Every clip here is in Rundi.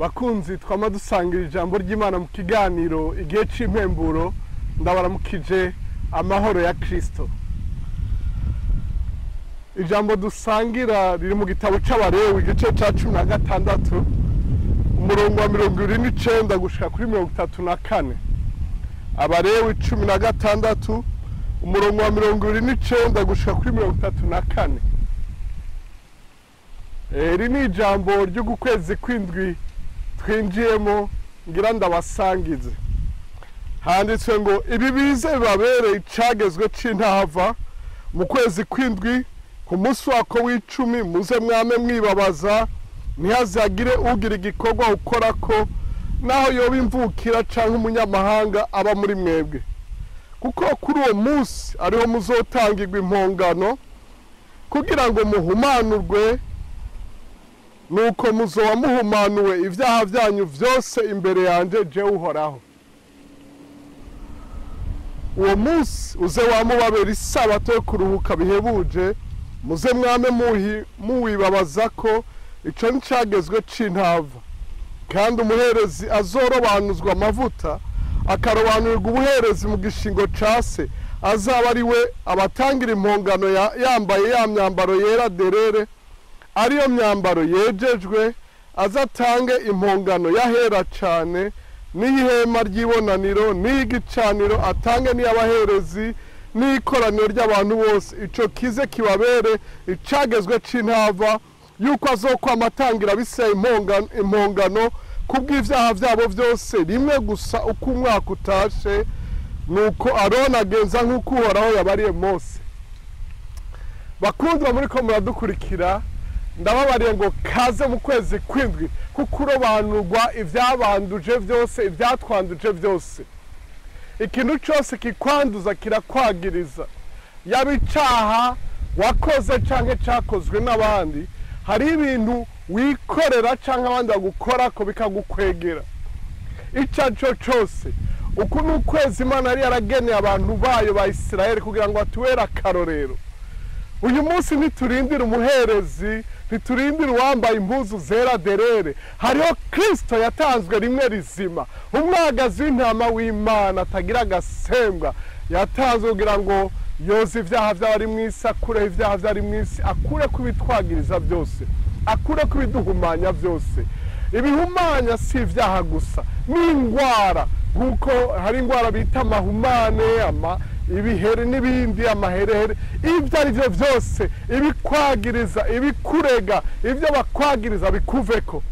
Bakunzi twama dusangira ijambo ry'Imana mu kiganiro igihe c'impemburo, ndabaramukije amahoro ya Kristo. Ijambo dusangira riri mu gitabo c'Abalewi igice ca 16 umurongo wa 29 gushika kuri 34. Abalewi 16 umurongo wa 29 gushika kuri 34. Iri ni ijambo ry'ukwezi kw'indwi twinjiyemo, ngira ndabasangize. Handitswe ngo ibi bize bibabere icagezwe c'intahava mu kwezi kw'indwi, ku munsi wako w'icumi muze mwame mwibabaza, ntihazagire ugira igikorwa ukorako, naho yoba imvukira canke umunyamahanga aba muri mwebwe, kuko kuri uwo munsi ariho muzotangirwa impongano kugira ngo muhumanurwe. Nuko muzoba muhumanuwe ivyaha vyanyu vyose imbere yanje jewe Uhoraho. Uwo munsi uze wamubabera isabato yo kuruhuka bihebuje, muze mwame muwibabazako, ico nicagezwe c'intava. Kandi umuherezi azorobanuzwa amavuta akarobanurwa ubuherezi mu gishingo ca se, azaba ari we abatangira impongano yambaye ya myambaro yera derere, ariyo myambaro yejejwe, azatange impongano yahera cane, n'ihema ry'ibonaniro n'igicaniro, atange n'iy'abaherezi n'ikoraniro ry'abantu bose. Ico kize kibabere icagezwe c'intava, yuko azokwama atangira abisirayeli impongano kubw'ivyaha vyabo vyose rimwe gusa uko umwaka utashe. Nuko Aroni agenza nk'uko Uhoraho yabariye Mose. Bakundwa muriko muradukurikira, ndababariye ngo kaze mu kwezi kw'indwi, kuko urobanurwa ivyabanduje vyose, ivyatwanduje vyose. Ikintu cose kikwanduza kirakwagiriza, yaba icaha wakoze canke cakozwe n'abandi. Hari ibintu wikorera canke abandi bagukorako bikagukwegera. Ico arico cose, uku ni ukwezi Imana yari yarageneye abantu bayo ba Isirayeli kugira ngo atubere akarorero. Uyu munsi ntiturindira umuherezi, ntiturindira uwambaye impuzu zera derere. Hariho Kristo yatanzwe rimwe rizima, umwagazi w'intama w'Imana atagira agasembwa, yatanzwe kugira ngo yoze ivyaha vy'abari mw'isi, akureho ivyaha vy'abari mw'isi, akure kubitwagiriza byose, akure kubiduhumanya byose. Ibihumanya si ivyaha gusa, n'ingwara, nkuko hari ingwara bita amahumane, ibihere n'ibindi, amaherehere, ibyo ari byo byose, ibikwagiriza, ibikurega, ibyo bakwagiriza bikuveko.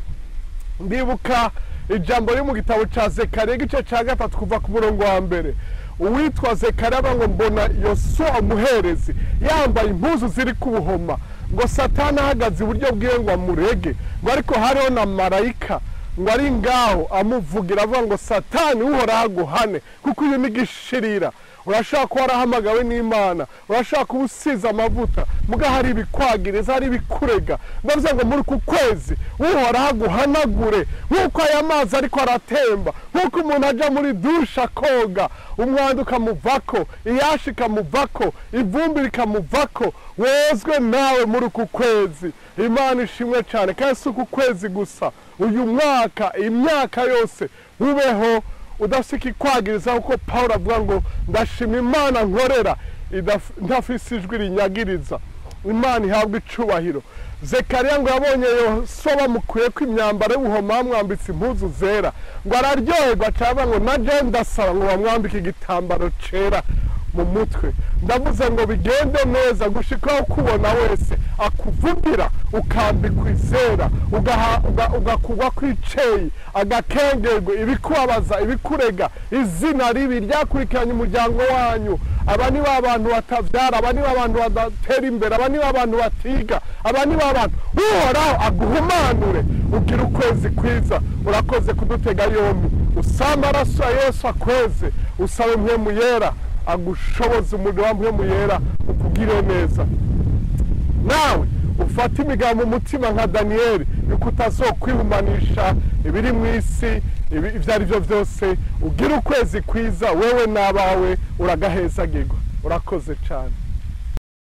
Ndibuka ijambo riri mu gitabo ca Zekariya igice ca 3 kuva ku murongo wa 1. Uwitwa Zekariya ngo mbona Yosuwa umuherezi yambaye impuzu ziri kubuhoma, ngo Satani ahagaze iburyo bwiwe ngo amurege, ngo ariko hariho na marayika ngo ari ngaho amuvugira avuga ngo Satani Uhoraho aguhane, kuko uyu ni gishirira. Urashaka kuba warahamagawe n'Imana, urashaka kuba usize amavuta, muga hari ibikwagiriza, hari ibikurega. Ndavuze ngo muri ku kwezi Uhoraho aguhanagure, nk'uko aya mazi ariko aratemba, nk'uko umuntu aja muri dushe akoga, umwanda ukamuvako, iyashi ikamuvako, ivumbi rikamuvako, wezwe nawe muri ku kwezi. Imana ishimwe cane. Kandi si uku kwezi gusa, uyu mwaka, imyaka yose ubeho udafise ikikwagiriza, kuko Pawulo avuga ngo ndashima Imana nkorera ntafise ijwi rinyagiriza. Imana ihabwa icubahiro. Zekariya ngo yabonye Yosuwa bamukuyeko imyambaro y'ubuhoma bamwambitse impuzu zera, ngo araryoherwa aca ngo naje ndasaba ngo bamwambike igitambaro cera mu mutwe. Ndavuze ngo bigende neza gushika aho ukubona wese akuvugira, ukambikwa izera, ugakugwa kw'iceyi, agakengerwe, ibikubabaza, ibikurega, izina ribi ryakurikiranye umuryango wanyu. Aba ni ba bantu batavyara, aba ni ba bantu badatera imbere, aba ni ba bantu batiga, aba ni ba bantu. Uhoraho aguhumanure, ugira ukwezi kwiza. Urakoze kudutega yombi, usaba amaraso ya Yesu akweze, usabe mpwemu yera agushoboze, umuriro wa mpwemu yera ukugire neza. Nawe ufate imigambi mu mutima nka Daniyeli, yuko utazokwihumanisha ibiri mw'isi, ivyo ari byo vyose. Ugira ukwezi kwiza, wewe n'abawe uragahezagirwa. Urakoze cane.